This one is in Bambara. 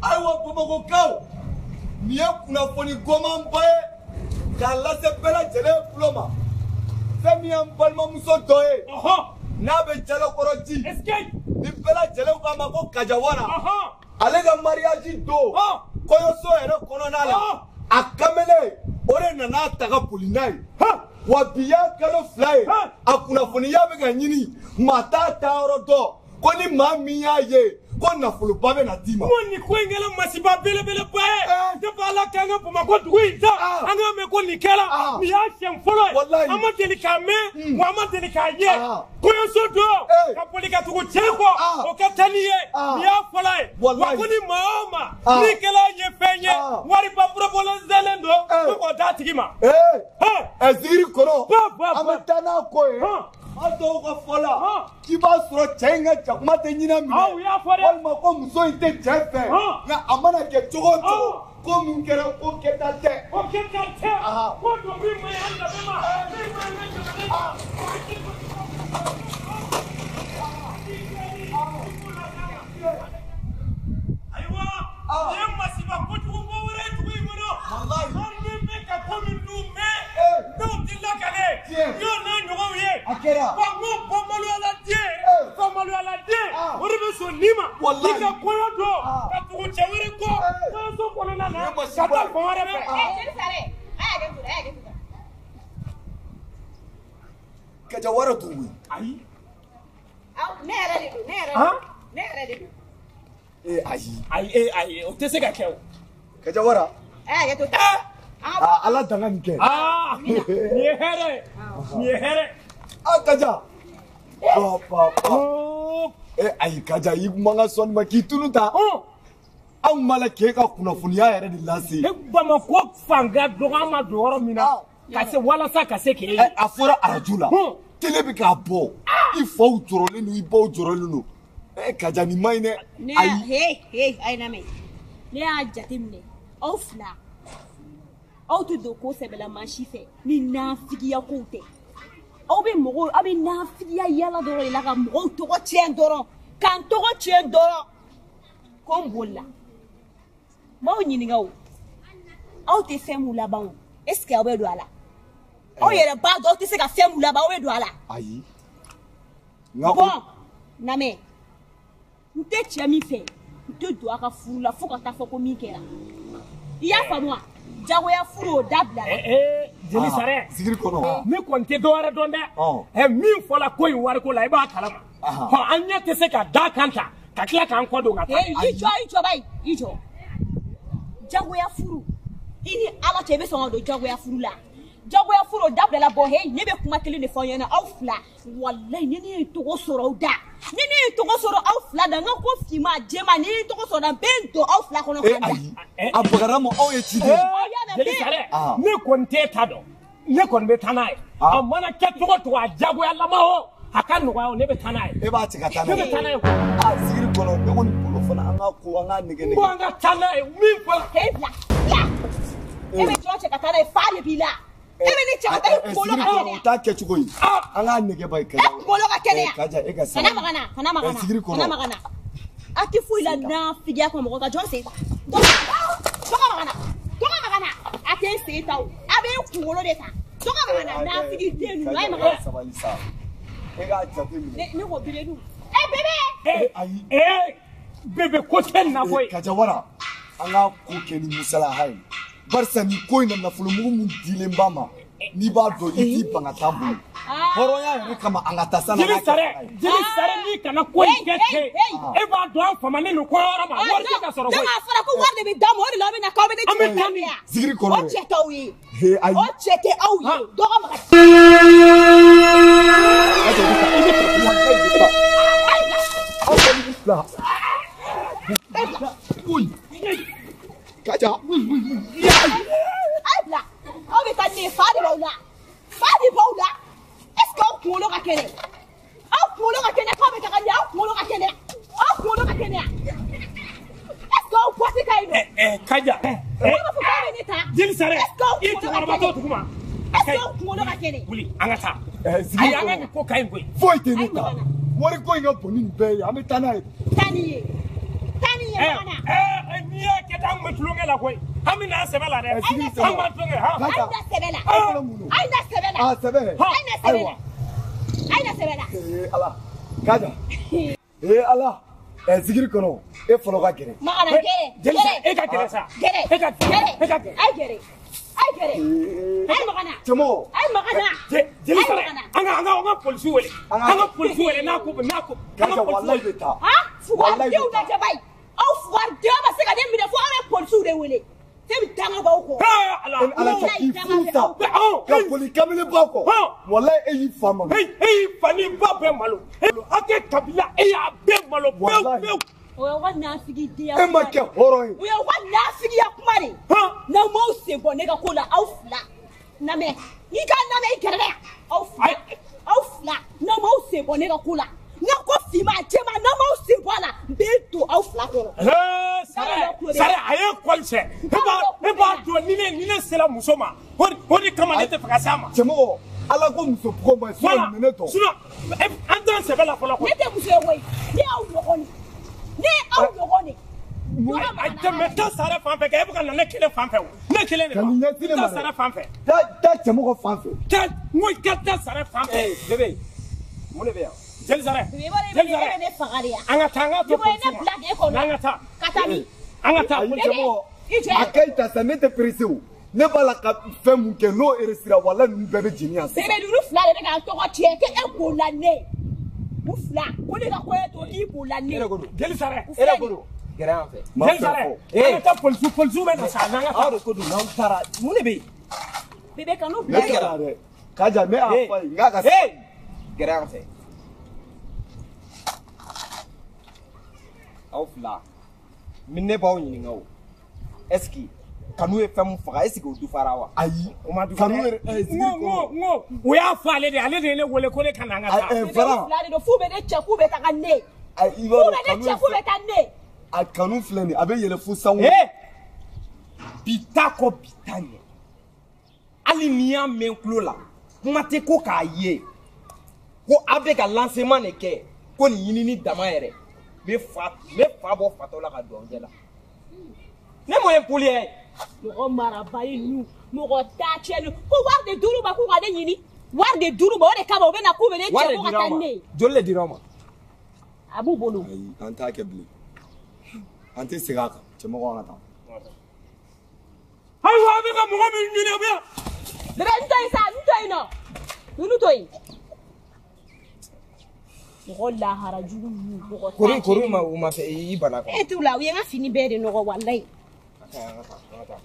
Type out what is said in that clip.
Ayiwa Bamakɔkaw, nin ye kunnafoni gomanba ye k'a lase bɛɛ lajɛlen tulo ma. Fɛn min y'an balimamuso dɔ ye, n'a bɛ Jalakɔrɔji, ni bɛɛ lajɛlen k'a ma ko Kajawara, ale ka mariage don kɔɲɔso yɛrɛ kɔnɔna la, a kamalen o de nana ta ka boli n'a ye. Wa bi y'a kalo 2 ye, a kunnafoniya bɛ ka ɲini, maa t'a taayɔrɔ dɔn, ko ni maa min y'a ye ko nafoloba bɛ na d'i ma. Ko nin ko in kɛra masiba belebeleba ye. Depuis Ala k'an ka Bamakɔ dugu in ta, an k'a mɛn ko nin kɛra, nin y'a siɲɛ fɔlɔ ye. An ma deli k'a mɛn, wa an ma deli k'a ye. Kɔɲɔso don, ka boli ka tugu cɛ kɔ, o ka taa n'i ye, nin y'a fɔlɔ ye. Wa ko ni maa o maa, n'i kɛra ye fɛn ye, wariba proposelen don, ko k'o d'a tigi ma. Zikiri kɔnɔ, an bɛ taa n'a ko ye. An dɔw ka fɔ la, k'i b'a sɔrɔ cɛ in ka jakuma tɛ ɲinɛ minɛ, walima ko muso in tɛ cɛ fɛ, nka a mana kɛ cogo o cogo, ko mun kɛra ko kɛta tɛ. Ko kɛta tɛ. Ko dɔnkili man ɲi an danbe ma, min man ɲi an ka jamana ma. Ayiwa, nin ye masiba kojuguba wɛrɛ ye dugu in kɔnɔ. An min bɛ ka ko minnu mɛn, n'o tɛ lakale, y'o n'a ɲɔgɔnw ye. Wa n ko bɔ maloyala den, fa maloyala den, o de bɛ sɔn nin ma. I ka kɔɲɔ don, ka tugu cɛ wɛrɛ kɔ, kɔɲɔso kɔnɔna na, ka taa fan wɛrɛ fɛ. Kajawara t'u wuli. Ayi. Ne yɛrɛ de don, ne yɛrɛ de don, ne yɛrɛ de don. Ayi. Ayi, ayi, o tɛ se ka kɛ o. Kajawara. Hakɛ to. Ala danga nin kɛ. Nin ye hɛrɛ ye, nin ye hɛrɛ. Kaja. Ayi Kaja, i man ka sɔn nin ma k'i tunu ta. Anw b'a la k'e ka kunnafoniya yɛrɛ de lase. Ne Bamakɔ fanga dɔgɔ ma don yɔrɔ min na, ka se walasa ka se k'e ye. A fɔra arajo la, télé bɛ k'a bɔ, i faw jɔrɔlen don, i baw jɔrɔlen don. Kaja nin man ɲi dɛ. Ayi. He, a ye lamɛn. Ne y'a jateminɛ, aw fila, aw tɛ don ko sɛbɛlama si fɛ ni nafigiya kow tɛ. Aw bɛ mɔgɔw, aw bɛ nafigiya yala dɔrɔn de la ka mɔgɔw tɔgɔ tiɲɛ dɔrɔn, k'an tɔgɔ tiɲɛ dɔrɔn. Ko n bolila. N b'aw ɲininka o, aw tɛ fɛn mun laban o, est ce que aw bɛ don a la? Aw yɛrɛ b'a dɔn aw tɛ se ka fɛn mun laban, aw bɛ don a la? Ayi. Bon, lamɛn, n tɛ cɛ min fɛ, n tɛ don a ka furu la fo ka taa fɔ ko min kɛra. I y'a faamu wa? Jagoya furu o dabila. Jeli Sarɛ. Zikiri kɔnɔ. Ne kɔni tɛ dɔwɛrɛ dɔn dɛ. Min fɔla ko in wariko la, i b'a kalama. An ɲɛ tɛ se ka da kan ta, ka tila k'an kɔ don ka taa. I jɔ, i jɔ bayi, i jɔ. Jagoya furu, i ni Ala cɛ, i bɛ sɔn ka don jagoya furu la. Jagoya furu o dabila la. Bɔn he, ne bɛ kuma kelen de fɔ aw ɲɛna, aw fila. Walayi, ni ne ye tɔgɔ sɔrɔ aw da, ni ne ye tɔgɔ sɔrɔ aw fila da, n ka ko finman jɛman, ni ne ye tɔgɔ sɔrɔ da, n bɛ n don aw fila kɔnɔ k'an da. Ayi, a bagara ma, aw ye ciden. Jeli Sarɛ, ne kɔni t'e ta dɔn, ne kɔni bɛ taa n'a ye. A mana kɛ cogo cogo, a jagoya lama o, a ka nɔgɔya o, ne bɛ taa n'a ye. E b'a cɛ ka taa n'a ye. Ne bɛ taa n'a ye. Zikiri kɔnɔ, ne kɔni bolo fana, an ka ko, an k'a nɛgɛ nɛgɛ. Ko an ka taa n'a ye, min fɔra. He, bila, bila. E bɛ jɔn cɛ ka taa n'a ye, fa de b'i la. E bɛ ne cɛ ka taa i kunkolo ka kɛnɛya. O t'a kɛcogo ye. An k'a nɛgɛ ba ye Kaja. E kunkolo ka kɛnɛya. Kaja, e ka sabali. Kana maga n na, kana maga n na. Zikiri kɔnɔ. Kana maga n na. A tɛ foyi la nafigiya kɔ mɔgɔ ka jɔn sen ta. Dɔ ka maga n na, dɔ ka maga n na. A tɛ n sen ta o, a bɛ n kunkolo de ta. Dɔ ka maga n na, nafigi den ninnu, a ye maga n na. Sabali sa. E k'a jateminɛ. Ne ko bébé dun. Bébé. Ayi. Bébé ko tɛ nin na koyi. Kajawara, an k'a ko kɛ ni musalaha ye. Barisa nin ko in na, nafolomugu mun dilen b'a ma, n'i b'a dɔn i t'i ban ka taa bolo. Hɔrɔnya yɛrɛ kama, an ka taa sanni. Jeli Sarɛ, Jeli Sarɛ, n'i kana ko in kɛ ten, e b'a dɔn an famanen don kɔɲɔyɔrɔ ma, wari tɛ ka sɔrɔ koyi. Donc a fɔra ko wari de bɛ d'a ma, o de la aw bɛ na k'aw bɛ ne An bɛ taa ni Zikiri kɔnɔ. O cɛ t'aw ye. Ayi. O cɛ tɛ aw ye. Dɔ ka maga. Aw kɔni bɛ fila. Kaja. A ye bila. Aw bɛ taa ni ne ye, fa de b'aw la. Fa de b'aw la. Est ce que aw kunkolo ka kɛnɛ? Aw kunkolo ka kɛnɛ k'aw bɛ taga ni aw kunkolo ka kɛnɛ. Aw kunkolo ka kɛnɛ. Est ce que aw boîte ka ɲi nɔ? Kaja. Aw b'a fɔ k'aw bɛ ne ta. Jeli Sarɛ, Est ce que aw i kunkolo ka cɛkɔrɔba t'o kɛnɛ? dugu ma. Est ce que aw kunkolo ka kɛnɛ? Wuli, an ka taa. Ayi, an ka nin ko ka ɲi koyi. Foyi tɛ ne ta. Wari ko in ka bon ni nin bɛɛ ye, an bɛ taa n'a ye. Taa ni ye. Taa ni ye, maga na. N'i la koyi. An bɛ na sɛbɛ la dɛ. An b'a fɛngɛ han. A ye na sɛbɛ la. A ye na sɛbɛ la. Ah sɛbɛ. A ye na sɛbɛ la. A ye na sɛbɛ la. Ee Ala. Kaja. Ee Ala. Zikiri kɔnɔ e fɔlɔ ka gɛrɛ. Magana gɛrɛ. Jelisa e ka gɛrɛ sa. Gɛrɛ. E ka gɛrɛ. E ka gɛrɛ. A ye gɛrɛ. A ye gɛrɛ. A ye magana. Cɛmɔgɔ. A ye magana. Jelisa an ka polisiw wele. An ka polisiw wele n'a ko n'a ko. Kaja walayi bɛ taa. Han fugaridenw lajɛ bayi. Aw fugaridenw ma se ka ne minɛ fo aw bɛ polisiw de wele. Fɛn min danga b'aw kɔ. Ala. Ala cɛ k'i furu sa. Ka boli kamelenba kɔ. Walayi e y'i fa malo. E y'i fa n'i ba bɛɛ malo. Aw kɛ kabila e y'a bɛɛ malo pewu pewu. O y'aw ka nafigiya kuma de. E ma kɛ hɔrɔn ye. O y'aw ka nafigiya kuma de. N'aw m'aw sen bɔ ne ka ko la aw fila. Lamɛn n'i ka lamɛn i gɛrɛ yan. Aw fila aw fila n'aw m'aw sen bɔ ne ka ko la. N'a ko finman jɛman n'aw m'aw sen bɔ a la n bɛ don aw fila kɔrɔ. Sare a ye kɔli cɛ. E b'a dɔn ni ne sera muso ma o de kama ne tɛ fɛ ka s'a ma. Cɛmɔgɔ Ala ko muso bugɔ ma sinon minɛ tɔ. Sinon an t'an sɛbɛ la fɔlɔ koyi. Ne tɛ muso ye koyi ne y'aw ɲɔgɔn de. Ne ye aw ɲɔgɔn de. A tɛ mɛ taa Sare fan fɛ kɛ e bɛ ka na ne kelen fan fɛ o ne kelen de ma. Taa Sare fan fɛ. Taa cɛmɔgɔ fan fɛ. Taa n ko i ka taa Sare fan fɛ. Bébé mun de bɛ yan. Jeli Sare. Jeli Sare. E bɛ ne faga de yan. An ka taa an ka to polisiw ma. Ne bila k'e kɔnɔ. An ka taa. Ka taa min. An ka taa. Ayi cɛmɔgɔ a ka ɲi ta sa ne tɛ pressé o. Ne b'a la ka fɛn mun kɛ n'o réussira walayi ninnu bɛɛ bɛ jeni yan sisan. Bébé ninnu fila de bɛ k'an tɔgɔ tiɲɛ k'e bolila ne. U fila ko ne ka kɔɲɔ to k'i bolila ne. Jeli Sare. E de ko don. Gɛrɛ yan fɛ. Jeli Sare. An ka taa polisiw polisiw bɛ na sa n'an ka taa. Aw de ko don n'aw taara mun de bɛ yen. Bébé kan'u bila. Ne kɛra dɛ. Kaja ne y'a fɔ a ye n k'a ka. Gɛrɛ yan fɛ. Aw fila ne b'aw ɲininka o est-ce que kanu ye fɛn mun faga est-ce que o dufara wa. Ayi o ma dufa dɛ. Kanu yɛrɛ n ko o y'a fɔ ale de ale de ye ne wele ko ne ka na an ka taa. Fara fila de don f'u bɛ ne cɛ k'u bɛ taga ne. I b'a dɔn k'u bɛ ne cɛ k'u bɛ taa ne. A kanu filɛ nin ye a bɛ yɛlɛ fo sango. Bi ta kɔ bi ta ɲɛ hali n'i y'a mɛn tulo la kuma tɛ ko k'a ye ko a bɛ ka lancement de kɛ ko nin ɲinini dama yɛrɛ. N bɛ fa bɔ fatɔ la ka don aw ɲɛ la. Ne mɔ ye poli ye. Mɔgɔ marabali ninnu mɔgɔ taacɛ ninnu ko wari de dir'u ma k'u ka ne ɲini wari de dir'u ma o de kama u bɛ na k'u bɛ ne cɛ ko ka taa ne. Joli de dir'aw ma. A b'u bolo. Ayi an t'a kɛ bilen an tɛ segin a kan cɛmɔgɔ an ka taa. Ayiwa a bɛ ka mɔgɔ min ɲini a bɛ yan. Bébé n to yen sa n to yen nɔ ninnu to yen. Mɔgɔ lahara jugu ninnu mɔgɔ taacɛ. Kori ma u ma fɛ i bana kɔ. E t'u la u ye n ka fini bɛɛ de nɔgɔ walayi. An ka taa an ka taa.